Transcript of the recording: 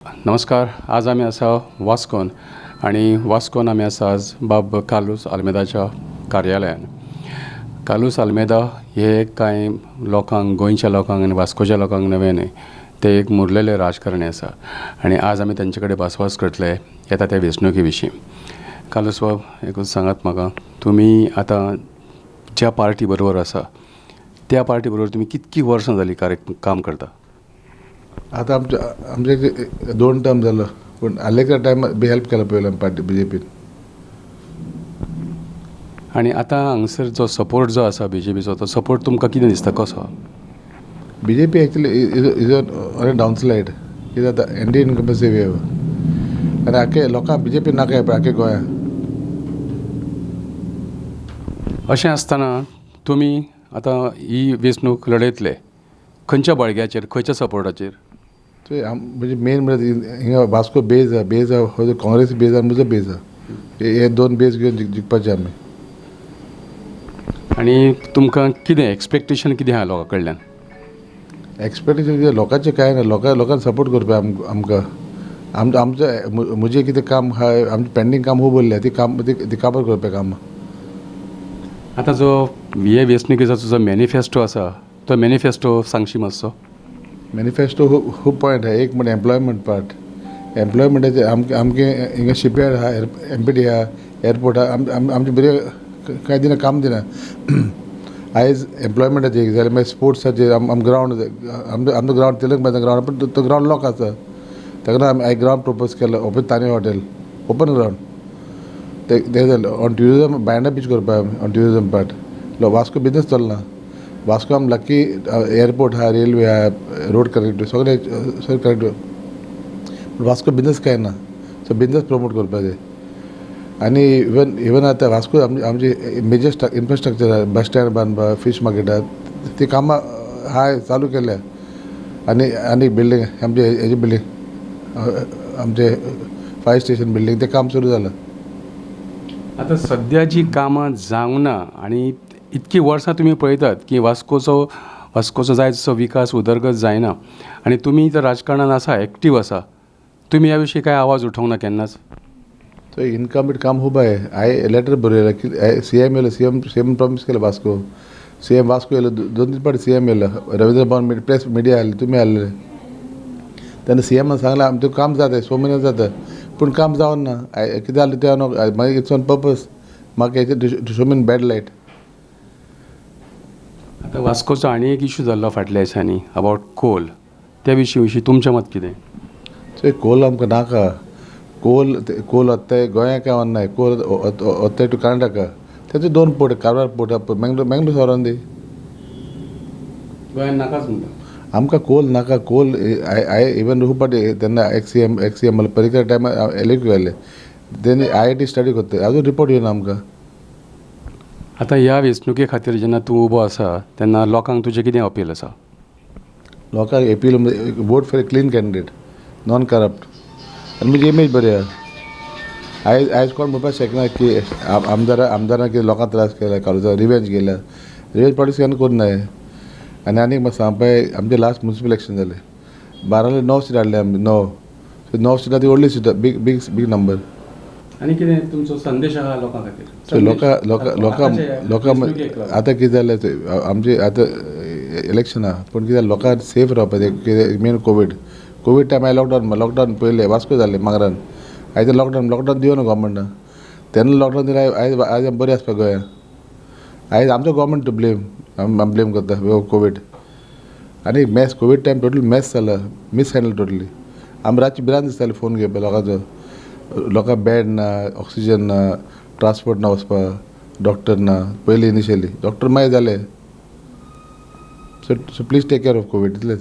नमस्कार. आज आमी आसा वास्कोन आनी वास्कोन आमी आसा आज बाब कार्लूस आल्मेदाच्या कार्यालयान. कार्लूस आल्मेदा हे कांय लोकांक, गोंयच्या लोकांक आनी वास्कोच्या लोकांक नवे न्हय. ते एक मुरलेले राजकारणी आसा आनी आज आमी तेंचे कडेन भासाभास करतले येता त्या वेंचणुके विशीं. कार्लूस बाब, एकूच सांगात म्हाका, तुमी आतां ज्या पार्टी बरोबर आसा त्या पार्टी बरोबर तुमी कितकीं वर्सां जालीं कार्य काम करता? आतां आमचे आमचे दोन टर्म जालो, पूण आर्लेकर टायमार बी हेल्प केला पयलीं पार्टी बीजेपीन. आनी आतां हांगसर जो सपोर्ट जो आसा बीजेपीचो, तो सपोर्ट तुमकां कितें दिसता, कसो? BJP actually is on a downslide. कितें जाता, एंटी इनकम्बन्सी वेव आनी आख्खे लोकांक बीजेपी नाका पळय आख्खे गोंयांत. अशें आसतना तुमी आतां ही वेंचणूक लडयतले खंयच्या बळग्याचेर, खंयच्या सपोर्टाचेर? थंय म्हणजे मेन म्हळ्यार हिंगा वास्को बेज आहा, बेज आहा, काँग्रेस बेज आहा, म्हजो बेज आहा, हे दोन बेज घेवन जिखपाचे आमी. आनी तुमकां कितें एक्सपेक्टेशन कितें आहा लोकां कडल्यान? एक्सपेक्टेशन कितें लोकांचें कांय ना, लोकांक सपोर्ट करपा आमकां. आमचें म्हजें कितें काम आहा, आमचें पेंडींग काम खूब उरलें, ती काम ती काबार करपा कामां. आतां जो हे वेंचणुकेचो जो मॅनिफेस्टो आसा तो मॅनिफेस्टो सांगशी मातसो? मॅनिफेस्टो खूब पॉयंट आहा. एक म्हणजे एम्प्लॉयमेंट पार्ट. एम्प्लॉयमेंटाचे आमगे हिंगा शिपयार्ड आहा, एमपीटी आहा, एअरपोर्ट आहा, आमचे भुरगे कांय दिना, काम दिना. आयज एम्प्लॉयमेंटाचे एक जाल्यार मागीर स्पोर्ट्साचेर आम ग्रावंड, आमचो ग्रावंड तिलक मैदान ग्रावंड, पूण तो ग्रावंड लॉक आसा, ताका आमी आयज ग्रावंड प्रपोज केलो, ओपन तानी हॉटेल ओपन ग्रावंड ते जालें. ऑन ट्युरिजम बायणा बीच करपा आमी on tourism part. Vasco business चलना, वास्को आम लकी एअरपोर्ट आहा, रेल्वे आहा, रोड कनेक्टिव सगळे सगळे कनेक्टिव, पूण वास्को बिजनेस कांय ना, सो बिजनेस प्रमोट करपाचें. आनी इवन आतां वास्को आमची मेजर इन्फ्रास्ट्रक्चर आहा, बस स्टँड बांदपा, फीश मार्केट आहा, ती कामां आहा चालू केल्या. आनी आनी बिल्डींग आमचे हेजी बिल्डींग, आमचे फायर स्टेशन बिल्डींग, तें काम सुरू जालां. आतां सद्या जी कामां जावंक ना आनी इतकीं वर्सां तुमी पळयतात की वास्कोचो जाय तसो विकास उदरगत जायना आनी तुमी जर राजकारणान आसा, एक्टीव आसा, तुमी ह्या विशीं कांय आवाज उठोवंक ना केन्नाच? तो इनकम्प्लीट काम खूब आहे. हांवें लेटर बरयलें की सी एम येयलो, सी एम प्रॉमीस केलें वास्को, सी एम वास्को येयलो, दोन तीन फावटी सी एम येयलो, रवींद्र भवन प्रेस मिडिया आयले, तुमी आसले तेन्ना सी एमान सांगलें आमचें काम जाता, 6 म्हयने जाता, पूण काम जावन ना. कितें जालें तें मागीर it's on purpose म्हाका हेचें show me in bad light. आतां वास्कोचो आनी एक इशू जाल्लो फाटल्या दिसांनी अबावट कोल, त्या विशीं तुमचें मत कितें? चोय, कोल आमकां नाका. कोल कोल वत्ताय गोंया काय वचनाय, कोल वत्ताय टू कर्नाटका. तेजे दोन पोर्ट, कारवार पोर्ट, मेंगलोर, मेंगलोर व्हरोन दी. गोंयान नाकाच म्हणटा? आमकां कोल नाका. कोल हांवें इवन खूब फावटी तेन्ना एक्स सी एम पर्रीकर टायमार एलएक्यू घातले, तेणी आयआयटी स्टडी करता, आजून रिपोर्ट येयना आमकां. आतां ह्या वेंचणुके खातीर जेन्ना तूं उबो आसा तेन्ना लोकांक तुजें कितें अपील आसा? लोकांक appeal, vote for a clean candidate, non corrupt, आनी म्हजी इमेज बरी आहा. आयज कोण म्हणपाक शकना की आमदारान कितें लोकांक त्रास केला, कालूचा रिवेंज केल्या, रिवेंज पॉलिटिक्स केन्ना करूं नाय. आनी आनीक म्हाका सांगपा, आमचें लास्ट म्युनिसिपल इलेक्शन जालें, 12ले 9 सीट हाडले आमी, 9, सो 9 सिटां ती व्हडली सिटां, बीग बीग बीग नंबर. आनी कितें तुमचो संदेश आहा लोकां खातीर? सो लोकां लोकां लोकां लोकां आतां कितें जालें, आमचें आतां इलेक्शन आहा, पूण कितें लोकांक सेफ रावपाचें. कितें मेन कोवीड टायमार लॉकडावन पयलें वास्को जालें मांगरान. आयज लॉकडावन दिवना गव्हर्मेंटान, तेन्ना लॉकडावन दिल्यार आयज आयज बरें आसपा गोंया. आयज आमचो गव्हर्मेंट टू ब्लेम, आमी ब्लेम करता कोवीड. आनी mess, Covid time total mess जाला, मिस हँडल टोटली. आमी रातची भिरांत दिसताली फोन घेवपा लोकांचो, लोकांक बेड ना, ऑक्सिजन ना, ट्रांसपोर्ट ना वचपाक, डॉक्टर ना पयलीं इनिशियली, डॉक्टर मागीर जाले. So please take care of Covid, इतलेंच.